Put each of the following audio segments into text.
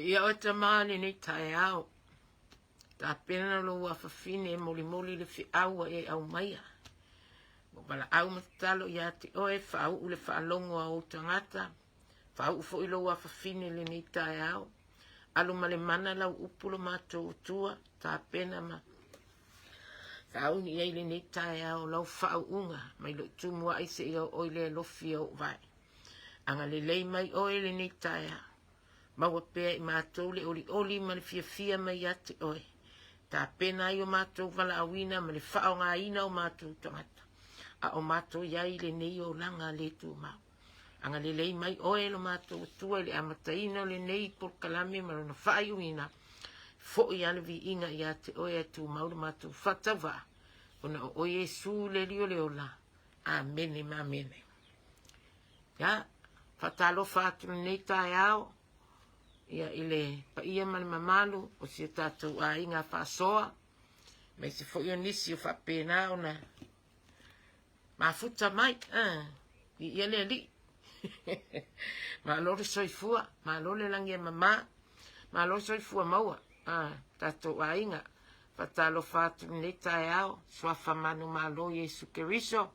Viia oe Tama i lenei taeao. Tapena lou afafine e molimoli le feau ua e aumaia. Ua valaau ma tatalo ia te oe, faauu le faalogo a ou tagata, faauu foi lou afafine i lenei taeao. Alu ma le mana lau upu lo matou Atua, tapena ma sauni i ai lenei taeao lau faauuga mai lou tumuai seia oo i le alofi o ou vae. Agalelei mai oe i lenei taeao. Maua pea i matou le olioli ma le fiafia mai ia te oe. Tapena ai o matou valaauina ma le faaaogaina o matou tagata, a o matou i ai i lenei olaga le tumau. Agalelei mai oe lo matou Atua i le amataina o lenei polokalame ma lona faaiuina, foi lava le viiga ia te oe ae tumau le matou faatauvaa, ona o oe Iesu le Alii o le ola. Amene ma amene. Ia, faatalofa atu lenei taeao ia, i le paia ma le mamalu o si o tatou aiga faasoa, aemaise foi o nisi o faapena ona mafuta mai. Ah, viia le Alii. Malo le soifua, malo le lagi e mama, malo le soifua maua. Ah, tatou aiga, faatalofa atu lenei taeao, suafa manumalo Iesu Keriso.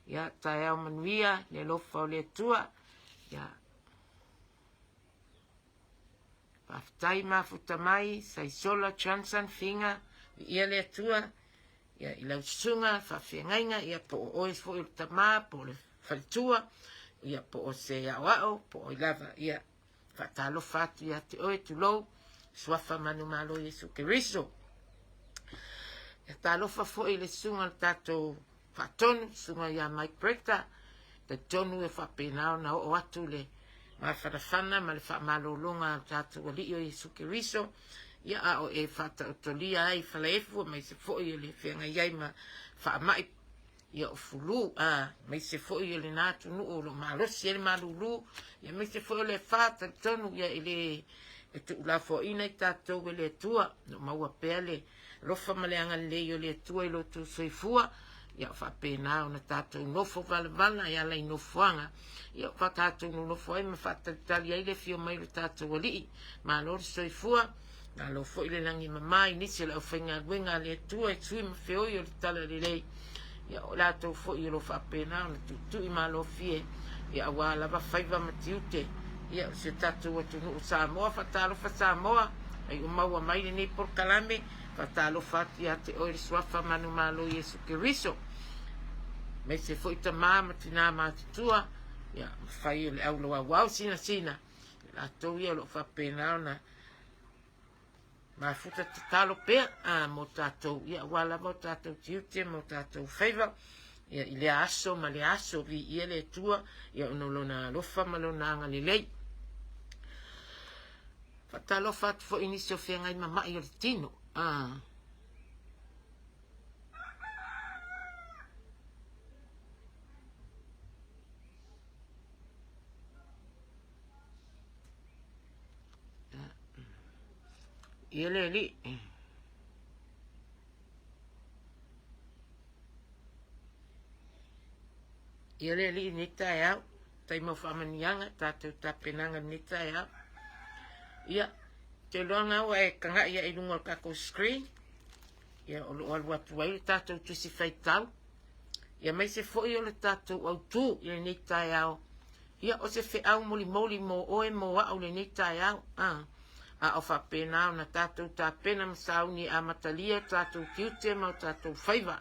Ia, taeao manuia, le alofa o le Atua. Ia, faafetai mafuta mai, Saisola Johnson Figa, viia le Atua. Ia, i lau susuga, faafeagaiga, ia, po o oe foi o le tama, po o le faletua, ia, po o se aoao, po o ai lava, ia, faatalofa atu ia te oe, tulou, suafa manumalo Iesu Keriso. Ia talofa foi i le susuga o le tatou Faatonu, susuga ia Mike Brecker, talitonu e faapena ona oo atu le mafanafana ma le faamalologa a lo tatou Alii o Iesu Keriso, ia a o e faataotolia ai i Falaefu aemaise foi o le feagai ai ma faamai ia o fulu, a, aemaise foi o lena atunuu o lo o malosi ai le malulu, ia aemaise foi o le afa, talitonu ia e le e tuulafoaiina i tatou e le Atua, o lo o maua pea le alofa ma le agalelei o le Atua i lo outou soifua, ia faapena ona tatou nofo valavala e ala i nofoaga, ia fa tatou nonofo ai ma faatalitali ai le afio mai o le tatou Alii. Malo le soifua, malo foi le lagi mama i nisi o le aufaigaluega a le Atua e tui ma feoi o le talalelei, ia o latou foi o lo o faapena ona tuitui malofie, ia aua lava faiva ma tiute, ia o si o tatou atunuu Samoa. Faatalofa Samoa, ai ua maua mai lenei polokalame, faatalofa atu ia te oe le Suafa manumalo Iesu Keriso, aemaise foi tama ma tinā matutua, ia mafai o le aulauauau sinasina, latou ia o lo o faapena ona mafuta tatalo pea a mo tatou, ia aua lava o tatou tiute ma o tatou faiva, ia i lea aso ma lea aso, viia le Atua, ia ona o lona alofa ma lona agalelei. Faatalofa atu foi i nisi o feagai ma mai o le tino. A. Ia le alii. Ia le alii nei taeao. Tai mau faamaniaga, tatou tapenaga nei taeao. Ia, te loa ua e kaga'i ae i luga o le tatou screen. Ia, o lo o alu atu ai le tatou tusi faitau. Ia, aemaise foi o le tatou autū i lenei taeao. Ia, o se feau molimoli mo oe mo a'u lenei taeao, a, a o faapena ona tatou tapena ma sauni e amatalia o tatou tiute ma o tatou faiva.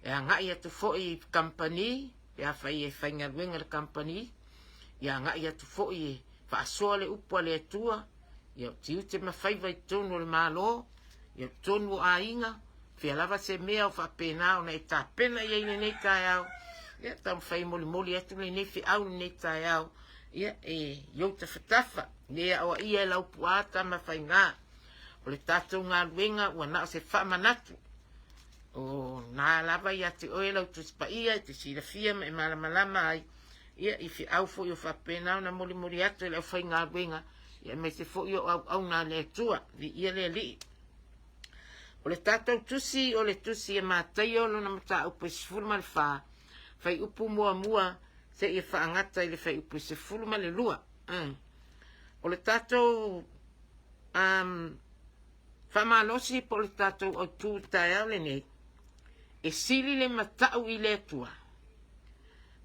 E agai atu foi i kamupani, pe afai e faigaluega i le kamupani, ia agai atu foi e faasoa le upu a le Atua, ia o tiute ma faiva i totonu o le Malo, Ia totonu o aiga, fea lava se mea o faapena ona e tapena i ai lenei taeao, ia taumafai e molimoli atu lenei feau lenei taeao, ia e i ou tafatafa, le aoaia e lau puaa tama faiga. O le tatou galuega ua na o se faamanatu, o na lava ia te oe lau Tusi Paia e te silafia ma e malamalama ai, ia i feau foi o faapena ona molimoli atu e le aufaigaluega, ia aemaise foi o auauna a le Atua. Viia le Alii. O le tatou tusi, o le tusi a Mataio lona mataupu e 14, fuaiupu muamua seia faagata i le fuaiupu e 12. O le tatou. Um, faamalosi po o le tatou autū i le taeao lenei, e sili le mata'u i le Atua,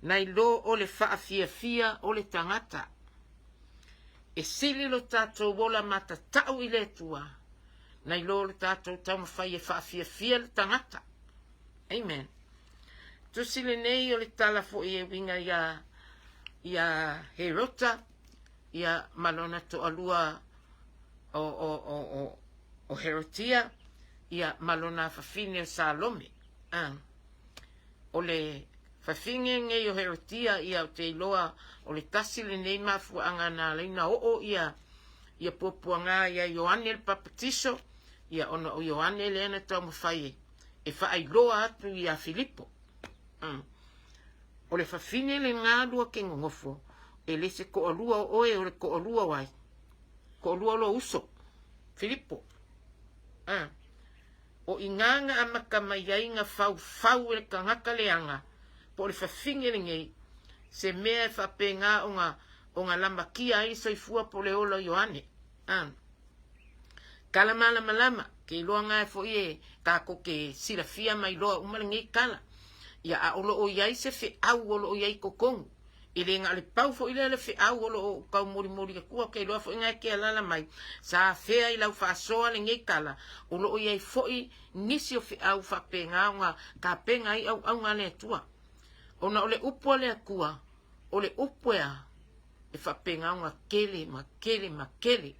nai lo o le faafiafia o le tagata. E sili lo tatou ola matata'u i le Atua, nai lo o le tatou taumafai e faafiafia le tagata. Amen. Tusi lenei o le tala foi e uiga iā iā Herota ia ma lona toalua o o o o o Herotia ia ma lona afafine o Salome. A. O le fafine lenei o Herotia ia ou te iloa o le tasi lenei mafuaaga na ala ai ona oo ia ia puapuaga ia Ioane le Papatiso ia ona o Ioane lea na taumafai e faailoa atu ia Filipo. O le fafine lena lua ke nonofo, e le se toalua o oe, o le toalua o ai? Toalua o lou uso, Filipo. A. O i ina na amata mai ai na faufau e le tagata leaga, po o le fafine lenei, se mea e faapena ona, ona lamatia ai le soifua po o le ola o Ioane. A. Tala malamalama, ke iloa na foi e tatou te silafia ma iloa uma lenei tala. Ia, a o lo o i ai se feau o lo o i ai i totonu. E le na o le pau foi lea o le feau o lo o tau molimoli atua, ke iloa foi na e te alala mai, sa afea i lau faasoa lenei tala, o lo o i ai foi nisi o feau faapena ona tapena ai auauna a le Atua. Ona o le upu a le Atua, o le upu e a? E faapena ona tele ma tele ma tele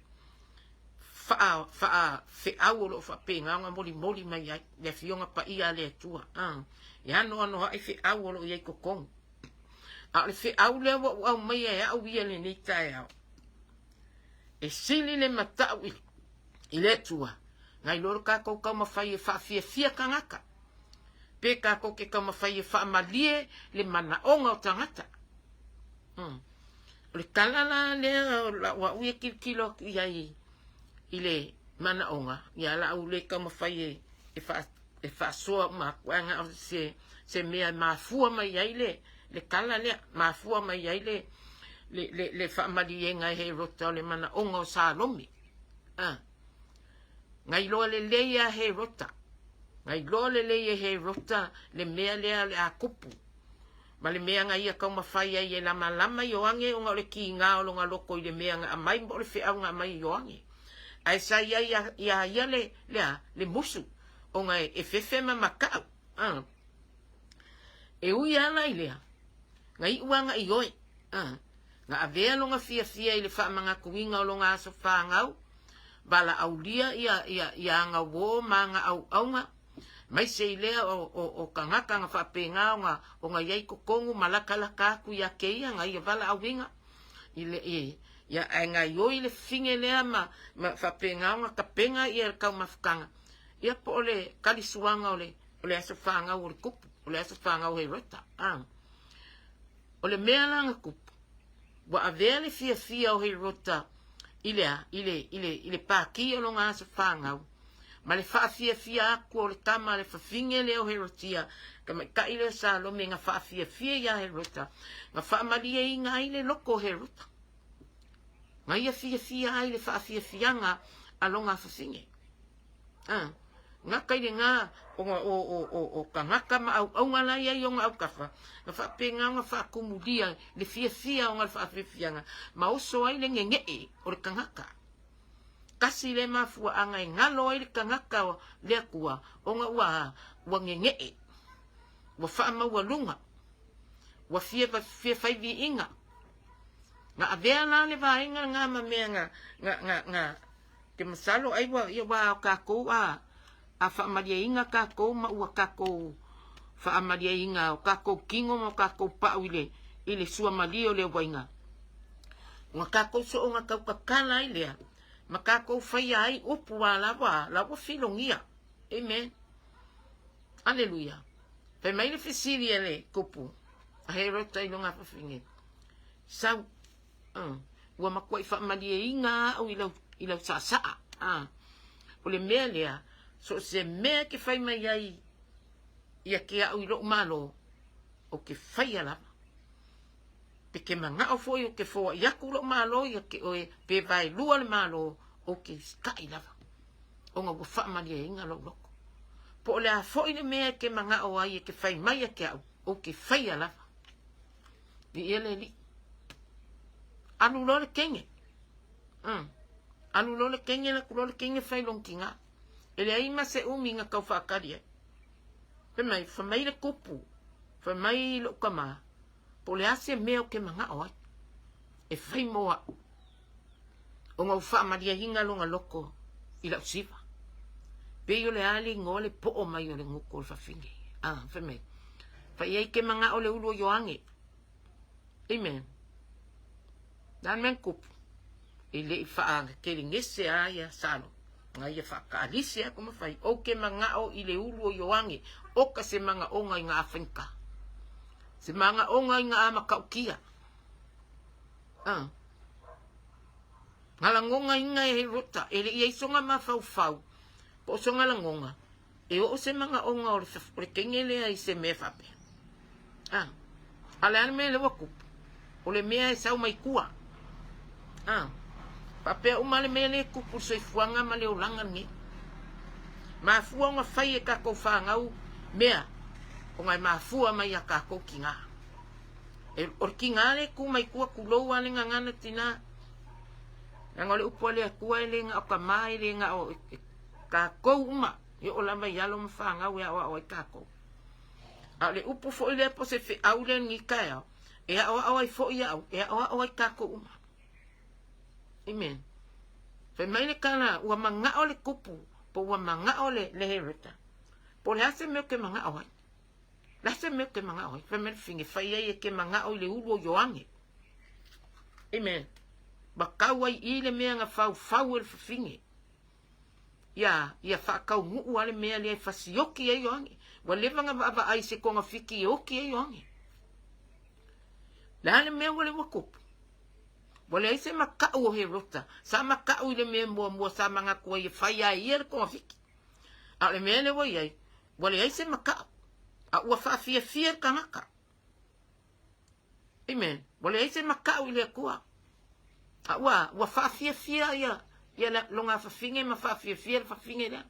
faa, faa feau o lo o faapena ona molimoli mai ai le Afioga Paia a le Atua. A, e anoanoai feau o lo o i ai i totonu. A o le feau lea ua ou aumaia e au ia i lenei taeao, e sili le matau i, i le Atua, nai lo le tatou taumafai e faafiafia tagata, pe tatou te taumafai e faamalie le manaoga o tagata. Hmm. O le tala la lea o lau au ia tilotilo atu i ai i le manaoga, ia la au le taumafai e, e, faa, e faasoa uma atu, ae na o se, se mea e mafua mai ai le, le tala lea, mafua mai ai le, le, le, le faamaliega e Herota o le manaoga o Salome. Ah. Na iloa lelei e a Herota, na iloa lelei e Herota le mea lea o le a tupu. Ma le mea na ia taumafai ai e lamalama Ioane ona o le kīnā o lona loto i le mea na aumai po o le feau na aumai e Ioane. Ae sa i ai iā ia le, le a? Le musu, ona e fefe ma makaʻu. A. E ui lava la i lea, na iʻu lava na ioe. A. Na avea lona fiafia i le faamanatuina o lona aso fanau, valaaulia ia, ia, ia ana uō ma ana auauna, Maise i lea o, o, o tagata na faapena ona, ona i ai totonu ma latalata atu ia te ia na ia valaauina i le, i, ia, ae gaioi le fine lea ma, ma faapena ona tapena ia le taumafataga, ia po o le kalisuaga o le, o le aso fanau o le tupu, o le aso fanau o Herota. A. O le mea la na tupu, ua avea le fiafia o Herota i le a, i le, i le, i le pāki o lona aso fanau, ma le faafiafia atu o le tama a le fafine lea o Herotia, tamaitai lea o Salome na faafiafia iā Herota, na faamalieina ai le loto o Herota. Na ia fiafia ai le faafiafiaga a lona fafine. Ah, gata i lena o, o, o, o, o tagata ma auauna la i ai ona autafa, na faapena ona faatumulia le fiafia ona le faafiafiaga, ma oso ai le neneʻe o le tagata. Tasi lea mafuaaga e galo ai le tagata o le Atua, ona ua, ua neneʻe, ua faamaualuga, ua fia, fia fai viiga. Na avea la le vaega lena ma mea na, na, na, na, te masalo ai ua, ia ua o tatou a, a faamalieina tatou ma ua tatou faamalieina o tatou tino ma o tatou pau i le, i le suamalie o le uaina. Ua tatou soona tautatala ai lea, ma tatou faia ai upu a lava la ua filogia. Amen. Aleluia. Fai mai le fesili a le tupu, a Herota i lona fafine, Sau, ua matuai faamalieina au i lau, i lau saasaa. O le mea lea, so o se mea e te fai mai ai ia te au i lou malo, ou te faia lava. Pe te manao foi ou te foai atu lou malo ia te oe, pe vaelua le malo, Ou te usitai lava, ona ua faamalieina lou loto. Po o le a foi le mea e te manao ai e te fai mai ia te au, ou te faia lava. Viia le Alii. Alu loa le teine. Alu loa le teine, alu atu loa le teine fai lona tina. E leai ma se umi na tau faatali ai. Fai mai, fai mai le tupu, fai mai lou tama, po o le a se mea ou te manao ai e fai mo au, ona ua faamalieina lona loto i lau siva. Pei o le a le igoa le poo mai o le gutu o le fafine. Ah, fai mai, fai ai ke manao le ulu o Ioane. Amen. Le a le mea na tupu? E le i faakelegese a ia Salo, na ia faakaalisi a kuma fai, ou ke manao i le ulu o Ioane, oka se manaoga i nga afaigata. Se manaoga i nga amatautia. Ah. Nga lagoga ina e Herota, e le i ai sona mafaufau, po o sona lagoga, e oo se manaoga o le teine lea i se mea faapea. A, a le a le mea lea ua tupu? O le mea e sau mai tua. A, faapea uma le mea lea e tupu i le soifuaga ma le olaga lenei. Mafua ona fai e tatou fanau mea, ona e mafua mai ia tatou tina. E, o le tina lea e tu mai tua, tulou lava le gagana tina. Leaga o le upu a le Atua e le na o tama, e le na o tatou uma, e oo lava i alo ma fanau e aoao ai tatou. A o le upu foi lea po o se feau lea i lenei taeao, e aoao ai foi au, e aoao ai tatou uma. Amen. Fai mai le tala, ua manao le tupu, po ua manao le, le Herota. Po o le a se mea ou te manao ai? Le a se mea ou te manao ai? Fai mai le fine, fai ai e te manao i le ulu o Ioane. Amen. Ua tau ai i le mea na faufau e le fafine. Ia, ia faataunuu a le mea lea e fasioki ai Ioane. Ua leva na vaavaai i se togafiti e oti ai Ioane. Le a le mea ua le ua tupu? Ua leai se makaʻu o Herota. Sa makaʻu i le mea muamua sa manatu ai e fai a e ia le togafiti. A o le mea lea ua i ai, ua leai se makaʻu. A ua faafiafia le tagata. Amen. Ua leai se makaʻu i le Atua. A ua, ua faafiafia ia, ia le, lona fafine ma faafiafia le fafine lea.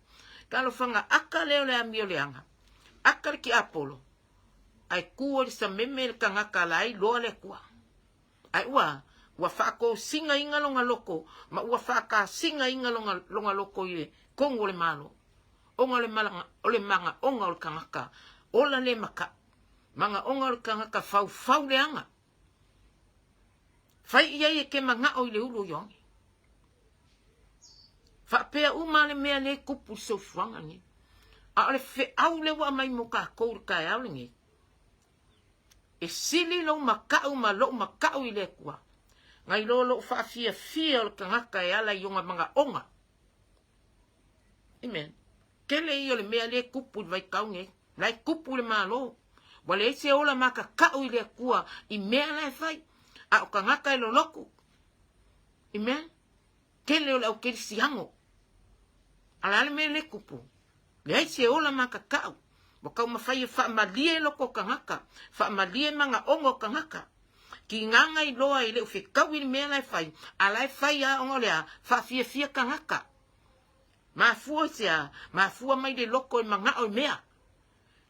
Talofaga aka lea o le amio leaga. Aka le tiapolo. Ae tu ai le sameme le tagata la ai loa le Atua. Ae ua, ua faatosinaina lona loko ma ua faakasinaina lona, lona loko i le tonu o le Malo. Ona o le malaga, o le magaoga o le tagata, ola le makaʻu. Magaoga o le tagata faufau leaga. Fai i ai e ke manao i le ulu o Ioane. Faapea uma le mea le tupu i le soifuaga lenei. A o le feau lea ua aumai mo tatou i le taeao lenei, e sili lou makaʻu ma lou makaʻu i le Atua, nai lo lou faafiafia o le tagata e ala i ona manaoga. Amen. Tele ia o le mea lea e tupu i le vaitau nei. La e tupu i le Malo. Ua leai se ola makaka'u i le Atua i mea la e fai. A o tagata e lolotu. Amen. Tele o le au kerisiano. A le a le mea lea e tupu? Leai se ola makaka'u. Ua taumafai e faamalie loko o tagata, faamalie manaoga o tagata. Tigaga iloa e le o fetaui i le mea la e fai, a la e fai lava ona o le a? Faafiafia tagata. Mafua i se a? Mafua mai le loko e manao i mea.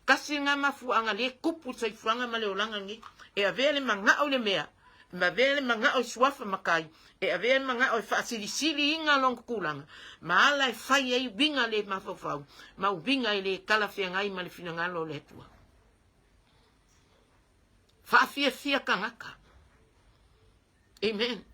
Tasi lena mafuaaga lea e tupu i le soifuaga ma le olaga lenei. E avea le manao i le mea, e avea le manao i suafa matai, e avea le manao e faasilisiliina lona tulaga, ma ala e fai ai uiga le mafaufau, ma uiga e le talafeagai ma le finagalo o le Atua. Faafiafia tagata. Amen.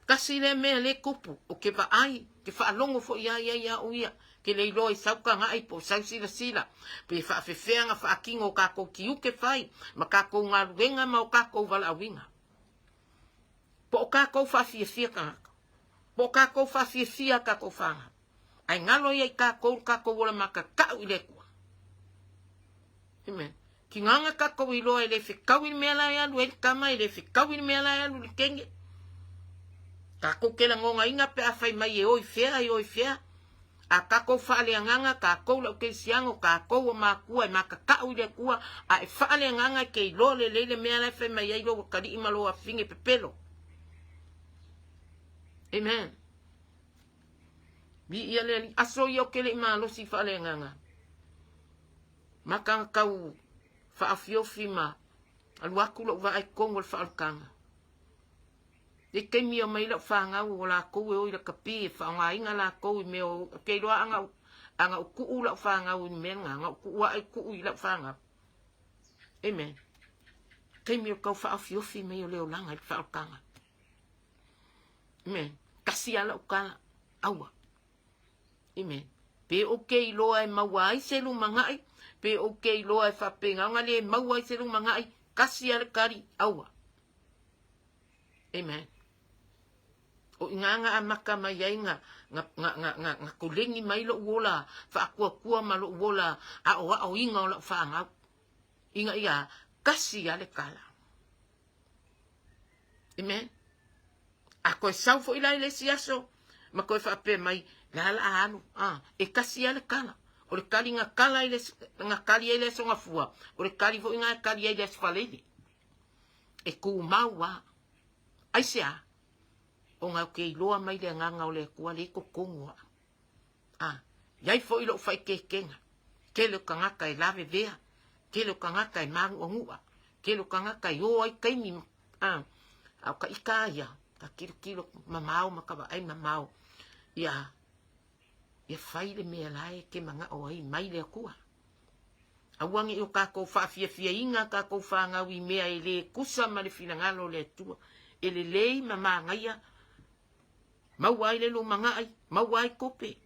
Tasi lea mea lea e tupu, o ke vaai, ke faalogo foi ia ia ia au ia, ke le iloa i sau tagaʻi po o sau silasila, pe faafefea na faatino o kakou tiute fai, ma kakou galuega ma o kakou valaauina. Po o kakou faafiafia tagata, po o kakou faafiafia a kakou fanau, ae galo ia i kakou le kakou ola makaka'u i le Atua. Amen. Tigaga kakou iloa e le fekaui le mea la e alu ai le tama, e le fekaui le mea la e alu le teine. Tatou te lagogaina pe a fai mai e o i fea, e o i fea. A tatou faaleagaga, tatou le aukerisiano, tatou o matua e makaka'u i le Atua, a e faaleagaga e te iloa lelei le mea la e fai mai ai lou atalii ma lou afafine pepelo. Amen. Viia le Alii. Aso ia ou te le i malosi faaleagaga. Maka tau faaofiofi ma alu atu lou vaa i totonu o le faaolataga. I taimi e omai lau fanau o latou e o i lakapi e faaaogaina latou i mea o ou te iloa ana ana ou tuu lau fanau i le mea lena, na ou tuu ae tuu i lau fanau. Amen. Taimi o tau faaofiofi mai o le olaga i le faaolataga. Amen. Tasi lava lau tala, aua. Amen. Pe ou te iloa e maua ai se lumanai, pe ou te iloa e faapena ona le maua ai se lumanai, tasi lava le tali, aua. Amen. O i ina na amata mai ai na, na, na, na, na, na koleni mai lou ola faatuatua ma lou ola aoaoina o lau fanau. Ina ia tasi lava le tala. Amen. A koe sau foi la i le isi aso, ma koe faapea mai, la la a alu, a, e tasi lava le tala. O le tali na tala i le, na tali ai le aso Gafua, o le tali foi na e tali ai le aso Faleile. E tumau lava. Aisea? Ona ou te iloa mai le agaga o le Atua lea i totonu o au. A, i ai foi lou faaeteetega. Tele o tagata e lavevea, tele o tagata e mānuʻanuʻa, tele o tagata e ō ai taimi, a, a o ka ika a ia, ka tilotilo mamao ma ka vaai mamao, ia, ia fai le mea la e te manaʻo ai mai le Atua. Aua ne i o kākou faafiafiaina kākou fanau i mea e lē tusa ma le finagalo o le Atua, e lelei ma manaia, maua ai le lumanai, maua ai tupe.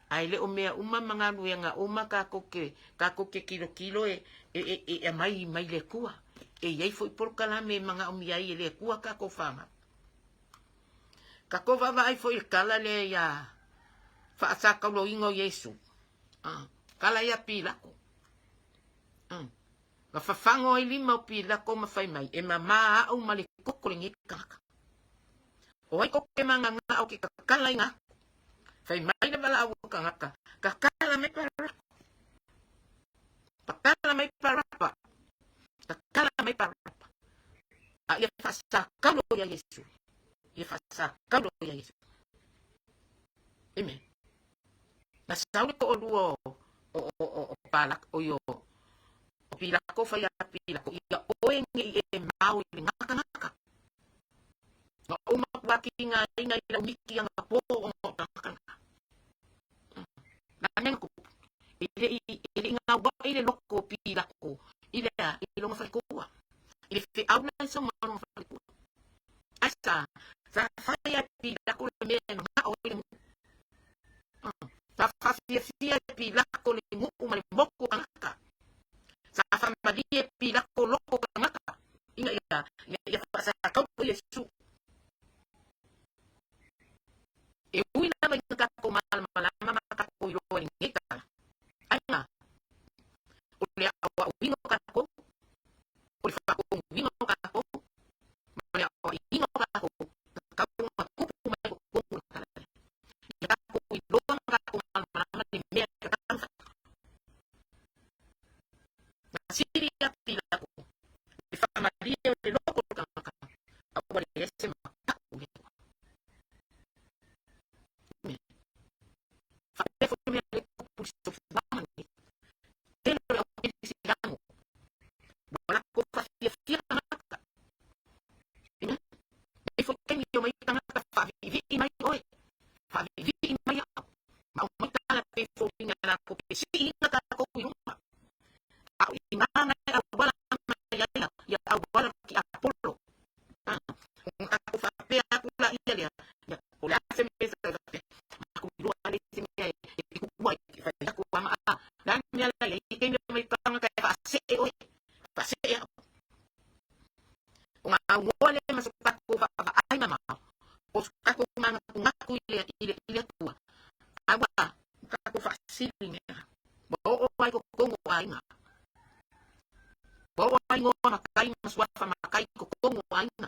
Ae le o mea uma ma galuega uma kākou te, kākou te tilotilo e, e, e, e aumai mai le Atua. E i ai foi polokalame e manaomia ai e le Atua kākou fanau. Kākou vaavaai foi i le tala lea ia faasakauloina o Iesu. Ah, kala ia Pilako. Ah. Na fafago ai lima o Pilako ma fai mai, e mamā aʻu ma le koko lenei kanaka. O ai ko ke manganga o ke kakala i aku. Fai mai le valaau o kangaka, kakala mai Parapa. Kakala mai Parapa. Kakala mai Parapa. A ia faasakaulo ia Iesu. Ia faasakaulo ia Iesu. Amen. Na sau le toʻalua o o o o o Palako o io o Pilako fai a Pilako ia oe ne i e mao i le gakagaka. Na ou makuakigaina i lau miki anapō ona o tagata. Na mea na kupu. E le i e le i gauaʻi le loko o Pilako i le a i lona faletua. I le feau la e sau ma lona faletua. Ai sa sa fai a Pilako le mea e manao ai le nuu. Sa faafiafia e Pilako le nuu ma le moku o tagata. Sa faamalie e Pilako loko o tagata ina ia ina ia faasakau o Iesu. E ui lava ina tatou malamalama ma tatou iloa i lenei tala, ai na, o le aoaoina o tatou, o le faatonuina o tatou, ma le aoaiina o tatou, tatau ona tupu mai totonu o le tala lea. Ia tatou iloa ma tatou malamalama le mea e tatau ona fai. Na sili ia Pilato le faamalie o le loko o le tagata, a ua leai se mataʻu i le Atua. Faapea foi mea le tupu i le soifuaga lenei. Tele o le au kerisiano ua latou faafiafia tagata. Amen. Nei foi taimi e omai tagata faaviivii mai oe, faaviivii mai au, ma aumai tala pei foliga latou te siiina tatou i luga. A o i ina e auala mai ai ia auala tiapolo. Ah, ona tatou faapea atu laia lea, ia, o le a se mea e faapea, matou iloa le isi mea e tuua e fai atu a ma a, le a le mea la i ai, taimi mai tagata e faasee oe, faasee au. Ona aunoa lea ma so tatou vaavaai mamao, o so tatou manatunatu i le, i le, i le Atua, a ua tatou faasili mea, ua oo ai totonu o aiga. Ua oo ai igoa matai ma suafa matai i totonu o aiga.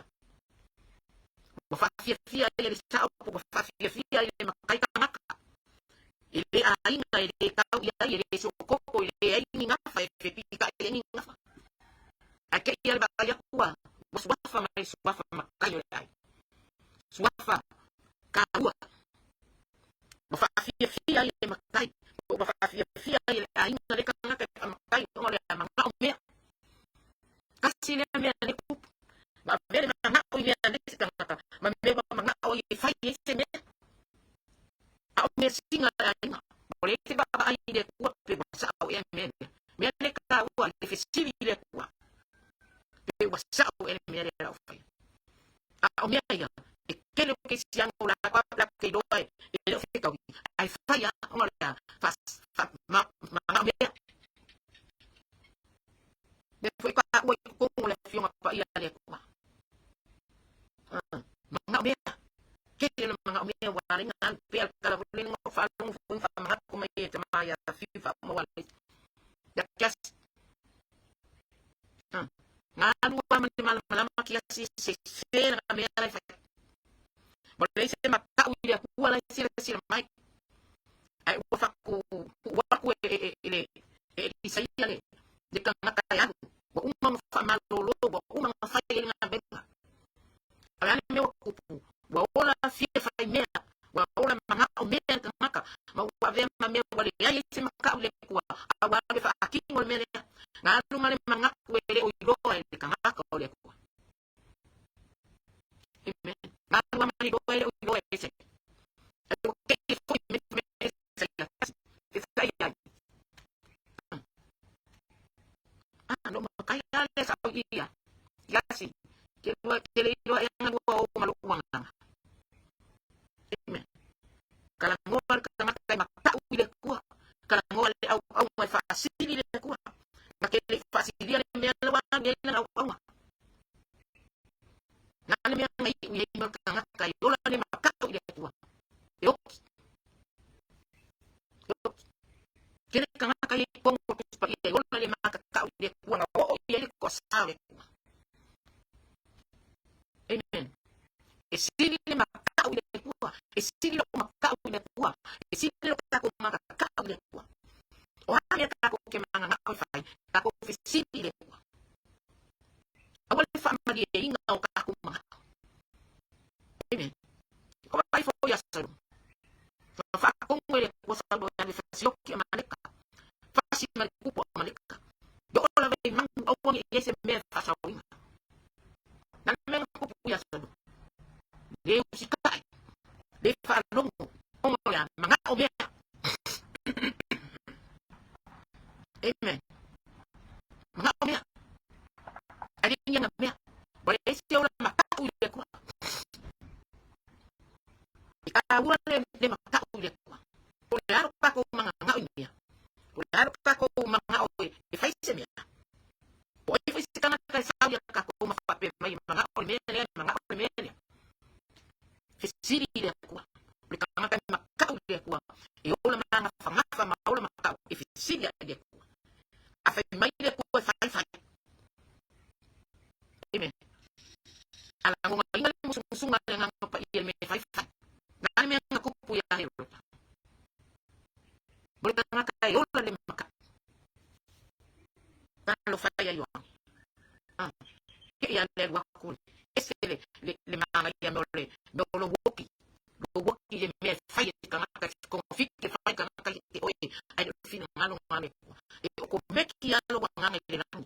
Ua faafiafia ai le sao po ua faafiafia ai le matai tagata. E le aiga, e le tau i ai, e le sookoko, e leai ni gafa, e fepitaʻi ai ni gafa. Ae te i a le vaai atu ua suafa mai le suafa matai o le aiga. Suafa taua. Mea le taua le fesili i le Atua, pe ua sa'o ea le mea lea la o faia. A o mea ia, e tele o kerisiano o latou latou te iloa e le o fetaui, ae fai lava ona o le a manao mea. Lea foi taua i totonu o le Afioga Paia a le Atua. Manao mea. Tele ona manao mea ua ala ai ona alu pea le tala foi lele na ou faalogo foi ma faamanatu mai e tama ia Fiu Faauma le ia kiasi. Na alu lava ma le malamalama kiasi se se lana mea la e fai. Ua leai se matau i le Atua la e silasila mai. Ae ua faatu atu e le e Isaia le tagata e alu. Ua uma ona faamalolo, ua uma ona fai ai le galuega. A o le a le mea ua tupu? Ua ola fia fai mea, ua ola manao mea le tagata, ma ua avea ma mea ua leai ai se matau i le Atua, a ua alu e faatino le mea lea. Na alu ma le manatu e le o iloa e le tagata o le Atua. Amen. Na alu ma le iloa e le o iloa e se. Ae ua tele foi mea e sa ia tasi, e sa ia ai. Ah, no makai a le sa o ia. Iasi, ke lua ke le iloa e anga lua o ma lou agaga. Amen. Kalagoa le tagata e matau i le Atua. Kalagoa le auaunga e faasili i le Atua. Na ke le faasilia le mea la ua alu i ai lana auaunga. Na le mea na iu i ai ma le tagata e ola le matau i le Atua. E oki. E oki. Tele tagata i totonu o le Tusi Paia e ola le matatau i le Atua na oo i ai le toasa o le Atua. Amen. E sili le matau i le Atua, e sili lou matau i le Atua, e sili lo tatou matatau i le Atua. O a mea tatou te mananao e fai, tatou fesili i le Atua. Aua le faamalieina o tatou manao. Amen. O vaai foi ia Saulo. Na faatonu e le Atua Saulo e alu e fasioki Amaleka. Fasi ma le tupu o Amaleka. E oo lava i manu aua ne i i ai se mea e faasaoina. Na le mea na tupu ia Saulo. Le usitai, le faalogo, ona o le a manao mea. Amen. Manao mea. Ae le ni mea. Ua leai se ola matau i le Atua. E taua le matau i le Atua. Po o le a lo tatou mananao i mea. Po o le a lo tatou manao e fai se mea. Po o ai foi se tagata e sau ia tatou ma faapea mai e manao le mea lea, e manao le mea lea. Fesili i le Atua. O le tagata e matau i le Atua. E ola magafagafa ma ola matau e fesili i le Atua. A fai mai le Atua e fai, fai. Amen. A lagonaina le musumusuga a le Agaga Paia i le mea e fai, fai. Na le mea na tupu iā Herota. Mo le tagata e ola le matau. Talofa ia Ioane. Ah. Ke ia le alu atu ese le manaia me o le me o lou oki. Lou oki le mea e fai e le tagata e togafiti e fai tagata ia te oe ae le o finagalo na le Atua. E okomeki lava lou agaga i le lagi.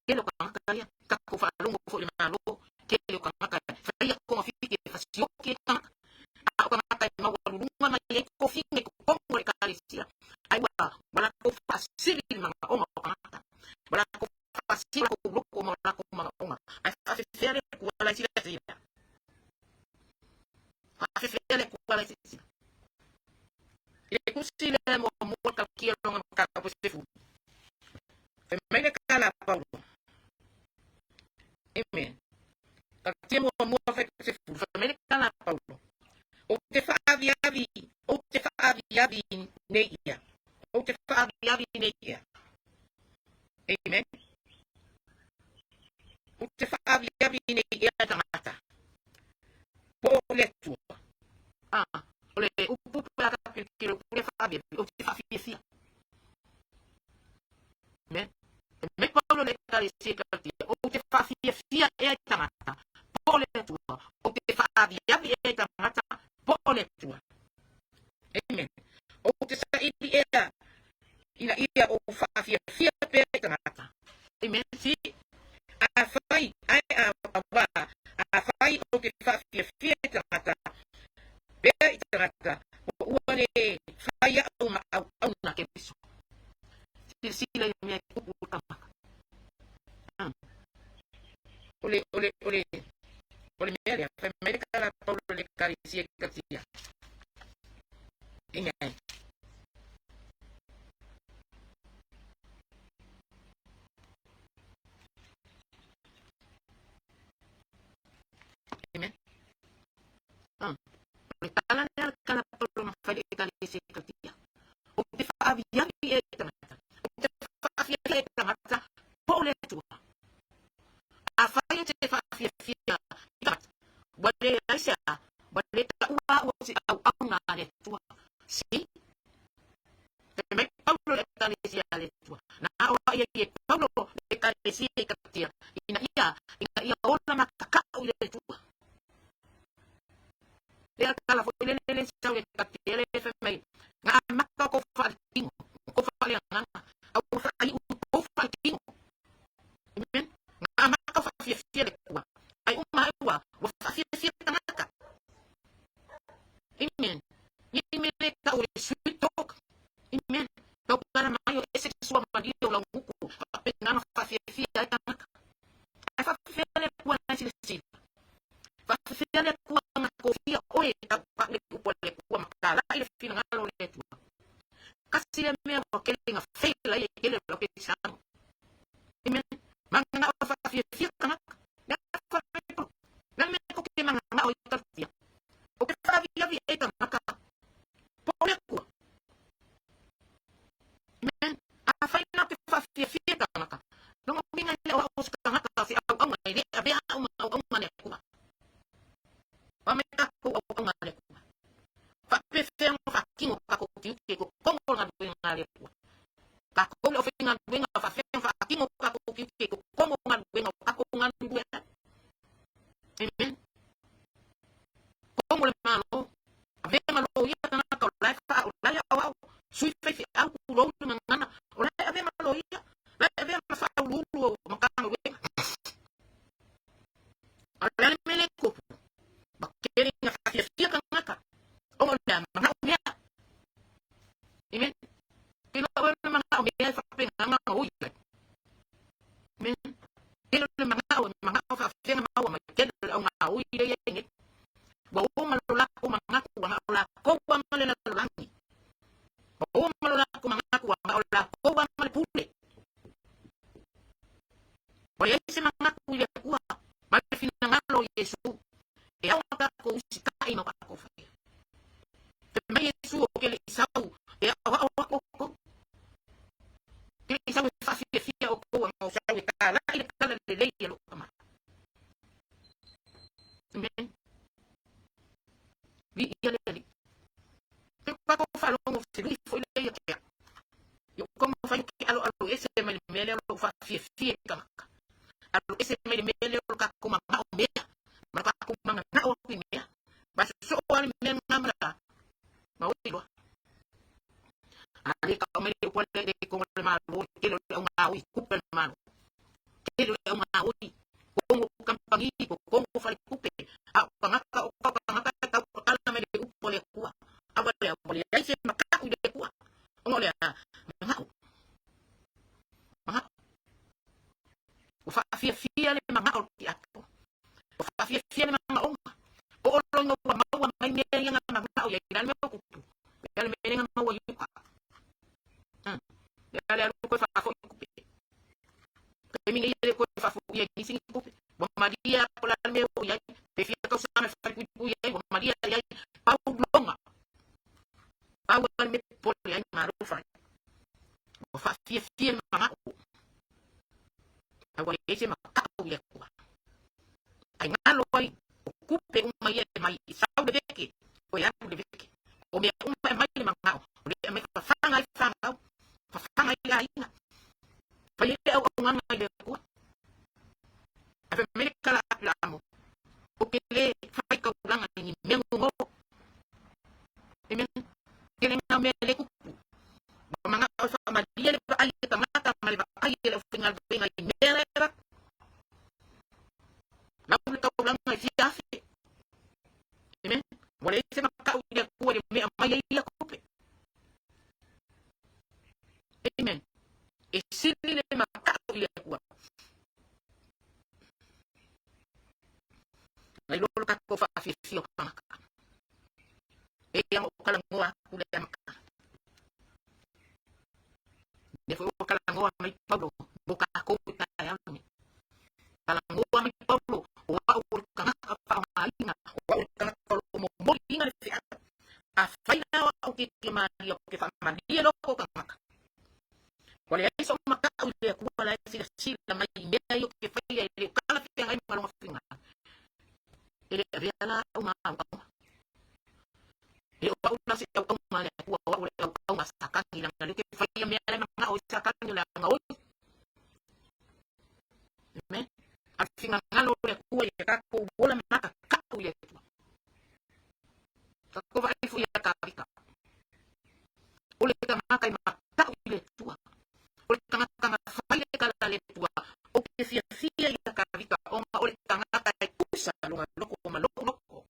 Tele o tagata ia, tatou faalogo foi i le Malo, tele o tagata e faia togafiti e fasioki ai tagata. A o tagata e maualuluga mai ai tofiga i totonu o le Ekalesia, ai ua ua latou faasili i le manaoga o tagata. Ua latou faasili o latou loto ma o latou manaoga. Ae faafefea le Atua la e silasila? Faafefea le Atua la e silasila? I le tusi lea muamua Kalatia lona mataupu e 10. Fai mai le tala a Paulo. Amen. Kalatia muamua fuaiupu 10. Fai mai le tala a Paulo. Ou te faaviavi, ou te faaviavi nei ia. Ou te faaviavi nei ia. Amen. Ou te faaviavi nei ia tagata. Po o le Atua. Ah, o le upu pe a ta tilotilo upu lea faaviavi, ou te faafiafia. Amen. E mai Paulo le Ekalesia i Kalatia, ou te faafiafia ea i tagata, po o le Atua. Ou te faaviavi ea i tagata, po o le Atua. Amen. Ou te saili ea ina ia ou faafiafia pea i tagata. Amen. Si, afai, ae a, auā, afai ou te faafiafia i tagata, pea i tagata, ua le fai au ma auauna Keriso. Silasila i le mea e tupu i le tagata. O le, o le, o le, o le mea lea, fai mai le tala a Paulo i le ekalesia i Galatia. Amen. Amen. O le tala lea a le tala a Paulo na fai i le ekalesia i Galatia. Ou te faaviavi ea i tagata. Ou te faafiafia i tagata po o le Atua. Afai e te faafiafia i tagata, ua leai se a, ua le taua au o se auauna a le Atua. Si? Fai mai Paulo i le ekalesia a le Atua. Na aoai ai e Paulo le ekalesia i Galatia, ina ia, ina ia ola ma kakau i le Atua. Lea tala foi lele le sau le katia le fai mai nga amata o kou faaletino kou faaleagaga a ua faaiu i kou faaletino. Amen. Nga amata o faafiafia le Atua ai uma ai ua ua faafiafia tagata. Amen. Ni me le tau le sweet talk. Amen. Tau tala mai o ese te sua malie o lau uku faapena na faafiafia ai tagata. Ai faafefea le Atua na silasila. Faafefea le Atua na tofia oe e tau pau le upu a le Atua ma talai le finagalo o le Atua. Kasi lea mea ua kele ina fail ai le tele o lau kerisiano. Amen. Mananao e faafiafia tagata. Le a fai Paulo. Le a le mea tou te mananao ai Galatia. Ou te faaviavi ai tagata po o le Atua. Amen. Afai na te faafiafia tagata, lona uiga e le o au o se tagata se auauna e le avea au ma auauna a le Atua. O a mai tatou auauna a le Atua? Faapefea ona faatino tatou tiute i totonu o le galuega a le Atua? Tatou le aufaigaluega faafefea ona faatino tatou tiute i totonu o galuega o tatou galulue ai? Amen. Komo le Malo, avea ma loia tagata o la e faa, o la e aoao, sui faifeau, tulou le gagana, o la e avea ma loia, la e avea ma faauluulu o Matagaluega. A o le a le mea lea e tupu? Ua tele ina faafiafia tagata ona o le mea manao mea. Amen. Tele o le manao mea e faapena ona oi ai. Amen. Tele o le manao, manao faafefea maua mai tele o le augaoi lea i ai nei. Ua oma lo lakou manatu ua na o lakou lava ma le lalolagi. Ua oma lo lakou manatu ua na o lakou lava ma le pule. Ua leai se manatu i le Atua ma le finagalo o Iesu e ao ona tatou usitai ma tatou faia. Fai mai Iesu ou te le i sau e aoao atu outou. Te le i sau e faafiafia outou ana ou sau e talai le tala lelei a lou Tama. Amen. Viia le Alii. Te tatou faalogo felui foi lea ia te au. I ou taumafai ou te aloalo ese mai le mea lea o lou faafiafia i tagata. Alo ese mai le mea lea o lo tatou manao mea. Ma lo tatou mananao atu i mea. Ma sosoo lava le mea lena ma la ma oi loa. A le tau mai le upu a le le kongo le Malo, le tele o le augaoi, kupe le Malo. Tele o le augaoi, kongo kampani, kongo faletupe, a o tagata o ka tagata e tau tatala mai le upu a le Atua. A ua lea, ua leai se makaʻu i le Atua. Ona o le a, manao. Manao. Ua faafiafia le manao o le tiakono. Ua faafiafia le manaoga. Po o loina ua maua mai mea ia na manao i ai. Le a le mea ua tupu? Le a le mea lea na maua i uka? Le a le alu koe faafoi tupe. Taimi nei e le toe faafoia i nisi ni tupe. Ua malie a po o le a le mea ua i ai. Pe fia tausaga e falepuipui ai, ua malie i ai. Pau loga. Pau lava le mea popole ai malo fai. Ua faafiafia le manao. A ua leai se makau i le Atua. Ai galo ai o tupe uma ia e mai i sau le veke, toe alu le veke. O mea uma e mai le manao, o lea e aumai fafaga ai fanau, fafaga ai le aiga. Fai ai le auaunaga i le Atua. Ae fai mai le tala a Aperamo, ou te le fai taulaga i ni mea gogolo. Amen. Tele na mea le tupu. Ua manao e faamalie le vaai e tagata ma le vaai e le aufaigaluega i mea la e avatu. Lau le taulaga e fia afe. Amen. Ua leai se makau i le Atua i le mea mai ai ia tupe. Amen. E sili le maka'u i le Atua. Nai lo lo tatou faafiafia o tagata. E ia o talanoa atu le amata. Lea foi ua talanoa mai Paulo mo tatou i taeao lenei. Talanoa mai Paulo, o au o le tagata faaaogaina, o au o le tagata o lo o momoliina le feau. Afai la o au te malie, ou te faamalie loko o tagata. Ua leai so'u maka'u i le Atua la e silasila mai i mea ia ou te faia e le o talafeagai ma lona finagalo. E le avea la a'u ma auauna. E le o a'u la se auauna a le Atua, o a'u o le auauna a Satani, leaga o lea ou te faia mea la e mana'o ai Satani o le a gaoi. Amen. A o le finagalo o le Atua ia tatou ola mataka'u i le Atua. Tatou vaai foi ia Tavita. O le tagata e mata'u i le Atua. O le tagata na fai le tala a le Atua. Ou te fiafia ia Tavita ona o le tagata e tusa lona loko ma lo'u loko.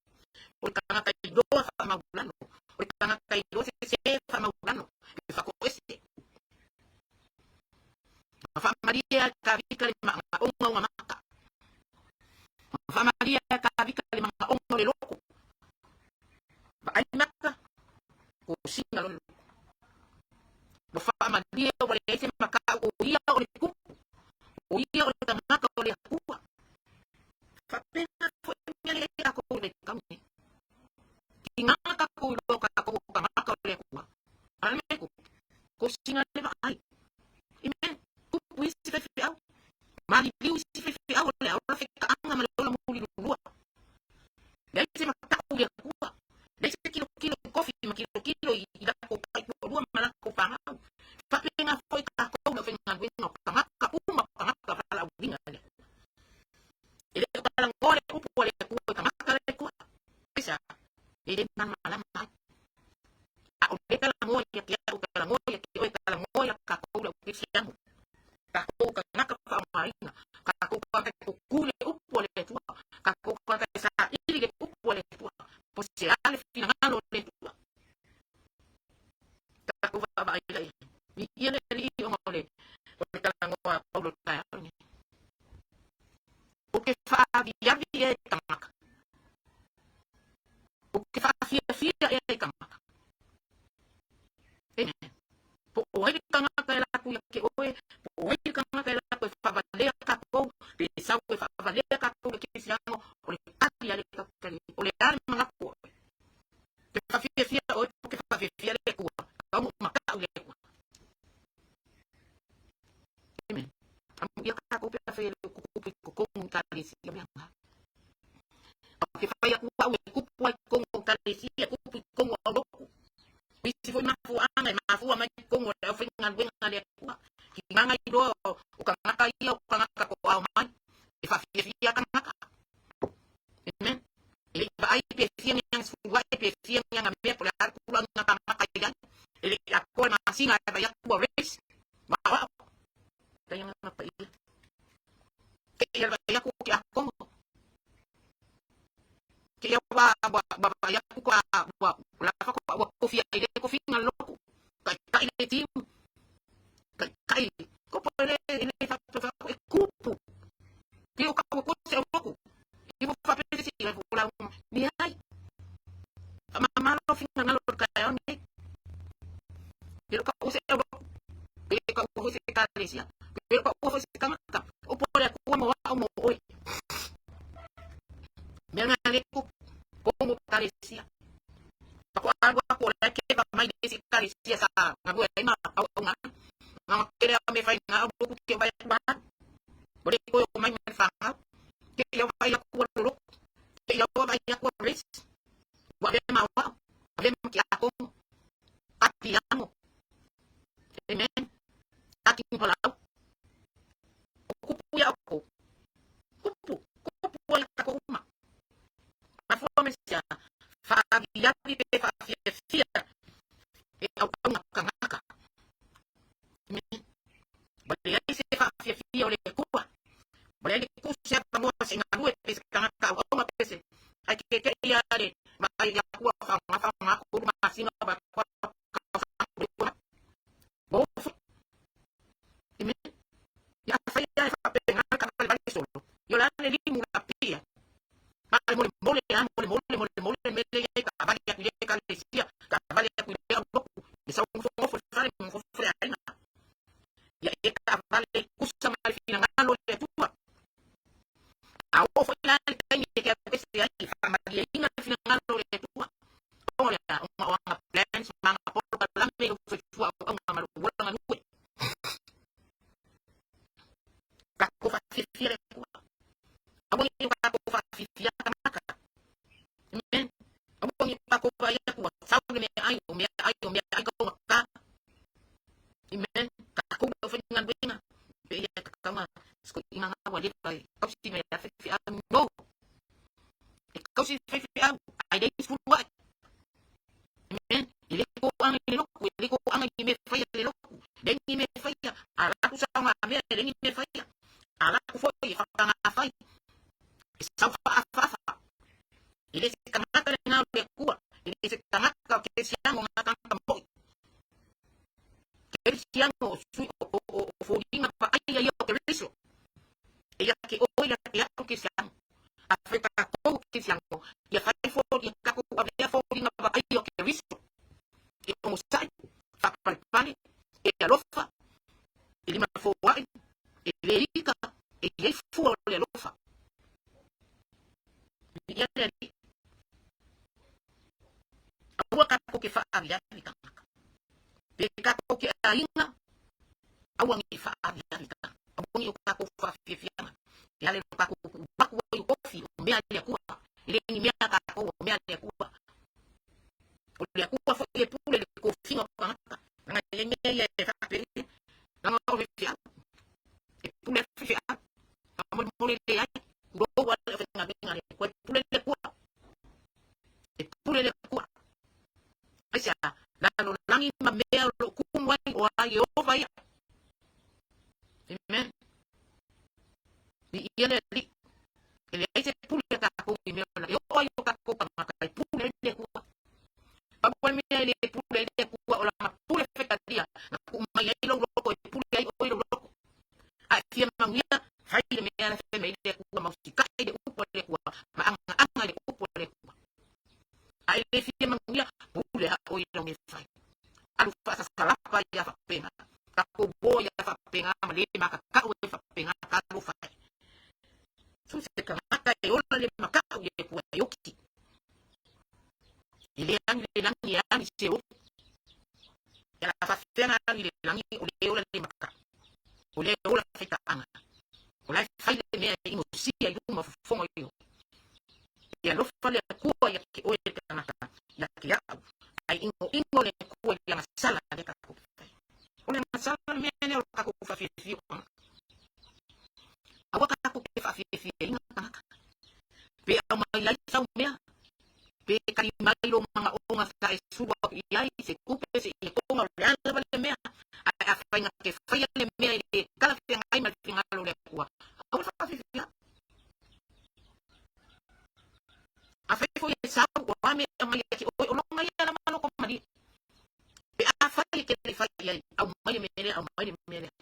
O le tagata e iloa faamaulalo. O le tagata e iloa sese faamaulalo. E faatoese. Na faamalie a e Tavita le magaoga o ona mata. Na faamalie a e Tavita le magaoga o le loko. Vaai mata, kosina loa le loko. Ua faamalie ua leai se maka'u o ia o le tupu, o ia o le tagata o le Atua. Faapena foi mea lea i tatou i le vaitau nei. Tigaga tatou iloa o tatou o tagata o le Atua. A le mea e tupu, kosina le vaai. Amen. Tupu isi faifeau, maliliu isi faifeau o le ola faitaaga ma le ola mulilulua. Leai se maka'u i le Atua. Leai se tilotilo i kofi ma tilotilo i latou taitualua ma latou fanau. Faapena foi tatou le aufaigaluega o tagata uma o tagata valaauina e le Atua. E le o talanoa le upu a le Atua i tagata le Atua. Aisea? E le malamalama ai. A o le talanoa ia te au, talanoa ia te oe, talanoa ia tatou le aukerisiano. Tatou tagata faaaogaina, tatou tagata e tutu le upu a le Atua, tatou tagata e saili le upu a le Atua, po se a le finagalo o le Atua. Tatou vaavaai la i ai. Viia le Alii ona o le talanoa a Paulo i le taeao lenei. Ou te faaviavi ea i tagata. Ou te faafiafia ea i tagata. Amen. Po o ai le tagata e alu atu ia te oe, po o ai le tagata e alu atu e faavalea tatou, pe sau e faavalea tatou le kerisiano, o le tali a le tatou o le a le manatu o oe. Te faafiafia oe po te faafiafia le Atua, tau mo maka'u le Atua. Amen. Amuia tatou pe afai e le o tutupu i totonu o ekalesia mea na. Ou te fai atu au e tupu ai totonu o ekalesia, e tupu i totonu o aulotu. O isi foi mafuaaga e mafua mai totonu o le aufaigaluega a le Atua. Tigaga iloa o tagata ia o tagata toao mai, e faafiafia tagata. Amen. E le i vaai pe fia ni aga sefulu ae pe fia ni aga mea po o le a le tulaga tagata e i ai. E le i atoa le masina e vaai atu ua race. Maoao. Tai agaga paia. Ke ia vaai atu ke akono. Ke ia wa wa wa vaai atu ko wa la fa ko wa kofia i le kofinga loku. Kai kai le timu. Kai kai ko po le le fa fa e kupu. Ke o ka ko se loku. I mo fa pe si le la ni ai. Mamalo finga ngalo ka e nei. Ke ka o se loku. Ke ka o se ekalesia. Ke ka o se tagata. O po le Atua mo a'u mo oe. Mea nga le ku komo ekalesia. Pako alu aku o le keva mai le isi ekalesia sa galue ai ma auauna. Nga kele a me fai nga au loku ke vai atu alu. O le koe o mai me whangau. Ke ia vai aku a loloku. Ke ia vai aku a race. Ua avea ma au. Avea ma ke akomo. Ati amo. Amen. Ati palau. O kupu ia o kupu. Kupu ai ka uma. Mafua me sia. Faaviavi pe faafiafia. E auauna tagata. Amen. Ua leai se faafiafia o le Atua. Ua leai le tusi avanoa se galue pe se tagata auauna pe se ai ke ke ia le vaai i Atua faaaoga faaaoga tolu masina o Atua. Ua ofu. lea i ai, taavale atu i lea ekalesia, taavale atu i lea aulotu, e sau nofonofo i le fale, nofonofo le aiga. Ia e taavale tusa ma le finagalo o le Atua. A oo foi la le taimi e te alu ese ai, e faamalieina le finagalo o le Atua. Ona o le a? Ona o ana plans ma ana polokalame i lou soifua auauna ma lou ola galue. Tatou faafiafia le Atua. Aua ne i o tatou faafiafia tagata. Amen. Aua ne i o tatou vaai atu ua sau le meaai, o meaai, o meaai taugata. Amen. Tatou le aufaigaluega, pe ia tatau na sikoiina na ua leva e tausi mai a faifeau. No. E tausi le faifeau, ai leai ni sefulu ae. Amen. E le toaga i le lotu, e le toaga i ni mea e faia i le lotu. Leai ni mea e faia, a latou saogamea e leai ni mea e faia. A latou foi e faatagafai, e sau faafaafa. E le se tagata lena o le Atua, e le se tagata o kerisiano na tagata moi. Kerisiano o sui o, o, o, o foliga vaaia ia o Keriso. E ia te oe ia te au kerisiano. A fai tatou kerisiano, ia fai foliga tatou avea foliga vaaia o Keriso. E onosai, faapalepale, e alofa, e limafoai, e le ika, e i ai fua o le alofa. Viia le Alii. Aua tatou te faaaliali tagata. Pe tatou te aiga, aua ne i faaaliali tagata. Aua ne i o tatou faafiafiaga. E ala i lo tatou tuu atu ai o tofi o mea a le Atua. E le ni mea a tatou o mea a le Atua. O le Atua foi e pule i le tofiga o tagata. Leaga e i ai mea ia e faapea, leaga o le faifeau. E pule le faifeau. Faamolemole leai, tulou a le aufaigaluega a le Atua, e pule le Atua. E pule le Atua. Aisea, lalolagi ma mea o lo o tumu ai o a Ieova ia. Amen. Viia le Alii. E leai se pule a tatou i mea o e oo ai o tatou tagata e pule ai le Atua. Pau le mea e le pule ai le Atua o lana pule faitalia na tuu mai ai lou loto e pule ai oe i lou loto. A e fia manuia, fai le mea la fai mai le Atua ma usitai i le upu a le Atua ma agaaga i le upu a le Atua. A e le fia manuia, pule a oe i lau mea fai. Alu faasasalapa ia faapena. Tatou o ia faapena ma le makakau ai faapena talofa e. So se tagata e ola le makau i le Atua e oki. E le alu i le lagi e alu i se oli. E ala faafefea na alu i le lagi o le ola le makau. O le ola faitaaga. O la e fai le mea e inosia i luma o fofoga o Ieova. E alofa le Atua ia te oe le tagata, ia te au, ae inoino le Atua i le agasala lea tatou te fai. O le agasala le mea lea o le tatou faafiafia o tagata. Aua tatou te faafiafiaina tagata. Pe aumai ai sau mea, pe kali mai lou manaoga sa e sulu atu i ai se tupe se ietoga o le a lava le mea, ae afai na te faia le mea e le talafeagai ma le finagalo o le Atua, aua le faafiafia. Afai foi e sau, o a mea e aumai ia te oe, o lona ia lava loto malie. Pe afai e te le i fai i ai, aumai le mea lea, aumai le mea lea.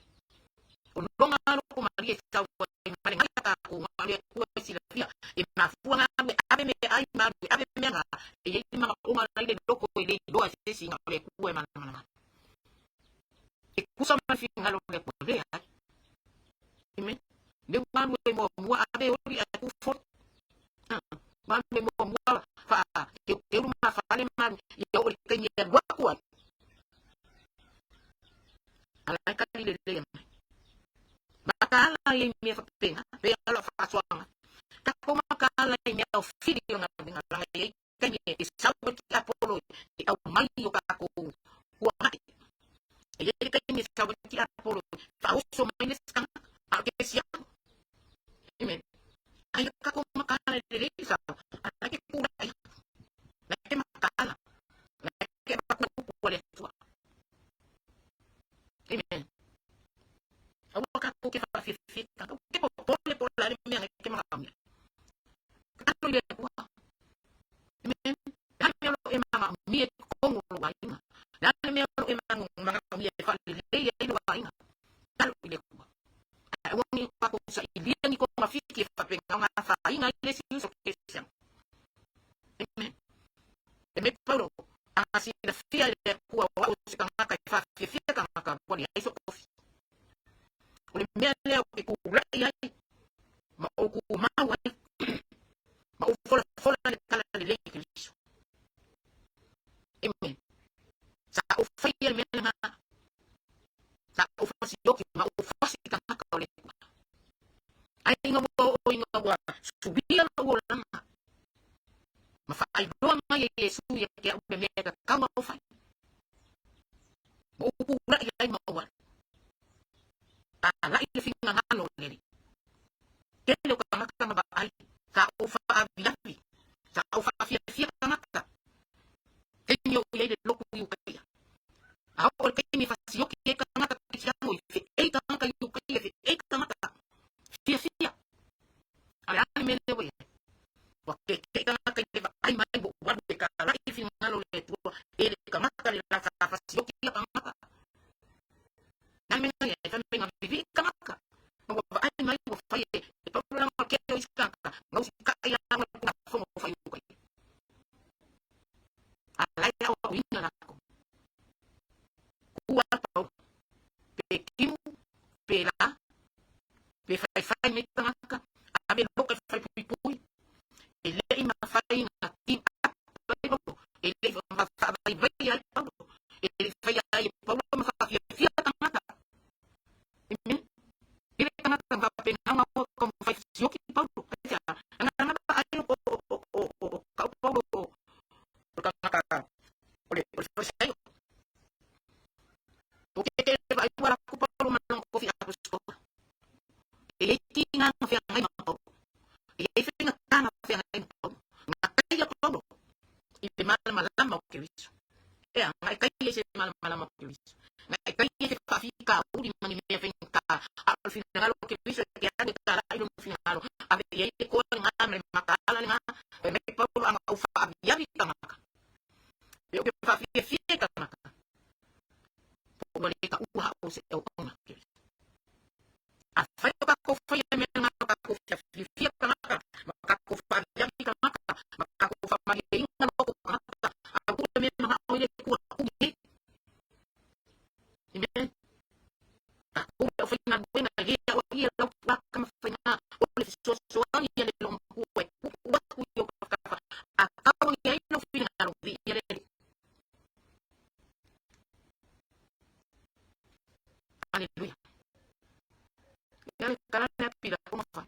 O lona loto malie e sau ai ma le gaia tatou, na o le Atua e silafia, e mafua na alu e ave meaai ma alu e ave mea na, e i ai le manaoga la i le loto e le iloa e se isi, na o le Atua e malamalama. E tusa ma le finagalo o le Atua, leai. Amen. Le ua alu e muamua ave oli ae tuu foli. Ua alu e muamua faa teuteu ma fale ma alu ia oo i le taimi e alu atu ai. A la e kali lelei mai. Makaala ai i mea faapena, pe ala o faasoaga. Tatou makaala i mea o fili o galuega laga e i ai taimi e sau ai tiapolo e aumai i o tatou kuagai. E i ai le taimi e sau ai tiapolo e faaoso mai le isi tagata, a o ke siapo. Amen. Ai tatou makaala i lelei sau, a la e te tulai atu. La e te makaala. La e te avatu upu a le Atua. Amen. Aua tatou te faafiafia tatou te popole po o le a le mea na e te manaomia. Tatalo i le Atua. Amen. Le a le mea o lo o e manaomia i totonu o lou aiga. Le a le mea o lo o e manaomia e faalelei ai lou aiga. Tatalo i le Atua. Ae aua ne i tatou sailia ni togafiti e faapena ona afaina ai le isi uso kerisiano. Amen. O le mea lea ou te tulai ai ma ou tumau ai ma ou folafola le tala lelei i Keriso. Amen. Sa ou faia le mea lena. Sa ou fasioki ma ou fasi tagata o le Atua. Ai ina ua oo ina ua suia lou olaga ma faailoa mai e Iesu ia te au le mea e tatau ona ou fai. Ma ou tulai ai ma ou alu. Talai le finagalo o le Alii. Tele o tagata na vaai, sa ou faaaviavi, sa ou faafiafia tagata. Taimi o i ai le lotu i uka ia. A oo le taimi e fasioki ai tagata Kerisiano i feei tagata i uka ia, feei tagata fiafia. A o le a le mea lea ua i ai? Ua kekeʻi tagata i le vaai mai ua ou alu e talai le finagalo o le Atua e le tagata le la sa fasioki ia tagata. Na mea ia e fai mai na vivii tagata. Ma ua vaai mai ua fai e Paulo lana o le kele o isi tagata, gausikaʻi lava le Tulafono o fai uka ia. A la e aoaoina lakou. Kua a Paulo, pe timu, pe la, pe faifai mai tagata, ave loka i le falepuipui, e leʻi mafai na give up ai Paulo, e leʻi faavaivaia ai Paulo, e leʻi faia ai e Paulo ma faafiafia tagata. Amen. Tele tagata ma faapena ona o taumafai fesioki Paulo. Aisea? Lagalaga vaai o kau Paulo o le tagata o le Farisaio. O ke ke vaai ua laku Paulo ma lona tofi apostola. E iai tiga na feagai ma Paulo. E iai faigata na feagai ma Paulo. Na taia Paulo i le malamalama o Keriso. Ea, na e taia i se malamalama o Keriso. Na e taia i se faafitauli ma ni mea faigata. A o le finagalo o Keriso e te alu e talai lona finagalo. Ave i ai le koa lena ma le mataala lena. Fai mai Paulo, a na ou faaviavi tagata. Pe ou te faafiafia i tagata. Po ua le taua au o se auauna Keriso. Afai o takou faia mea na o takou fiafia tagata, ma takou faaviavi tagata, ma takou faamalieina loto tagata, a ua le mea manao i le Atua umi nei. Amen. Takou le aufaigaluega e le aoaia lau puaka ma faiga o le fesoasoani a le loomatua e tuutuu atu i ou tafatafa, a tau ane ai lou finagalo, viia le Alii. Aleluia. Ia le tala lea pila ko mafa.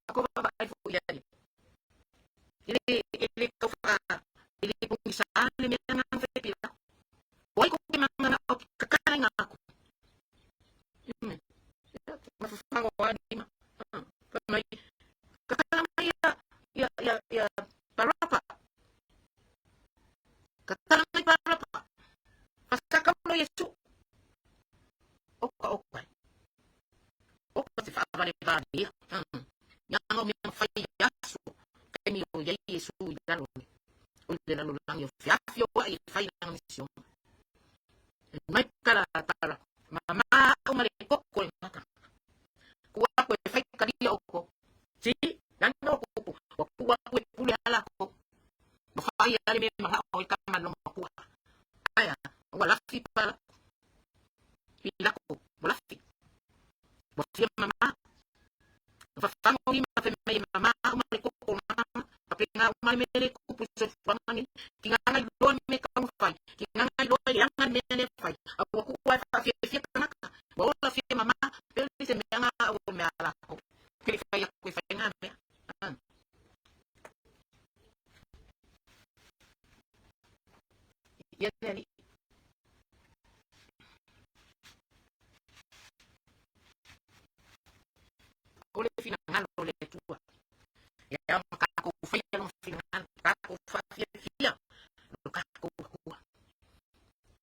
Ako va va ai fo ia ia. Ele ele kau fa ele pongisa le mea nga fe pila. O ai ko ke manga o kakala nga ko. Mafafango a lima. Fa mai kakala mai ia ia ia ia parapa. Kakala mai parapa. Fasaka mo Yesu. Oka oka. Oka se faavale vale ia. Ia nga o mea mafai i aso. Taimi o iai Iesu i lalo le. O le lalolagi o feafi o ai e fai lana misiona. E mai tala tala. Mama au ma le koko e maka. Kua aku e fai kalia o ko. Si, lana o kupu. Wa kua aku e pule ala ko. Ma fai ale me manga o i kama no makua. Aia, ua lafi pala. Pilako, ua lafi. Ua fia mama. Fafango lima fai mai e mama au ma le koko o mama. Faapena uma le mea lea e tupu i le soifuaga lenei. Tigaga iloa le mea e tatau ona fai. Tigaga iloa e leaga le mea lea e fai. A ua tuu lava e faafiafia tagata. Ua ola fia mama, pe le se mea na au o le mea a latou. Ke le fai atu e fai na mea. Ia le alii. O le finagalo o le Atua. E ao ona tatou faia lona finagalo, tatou faafiafia lo tatou Atua.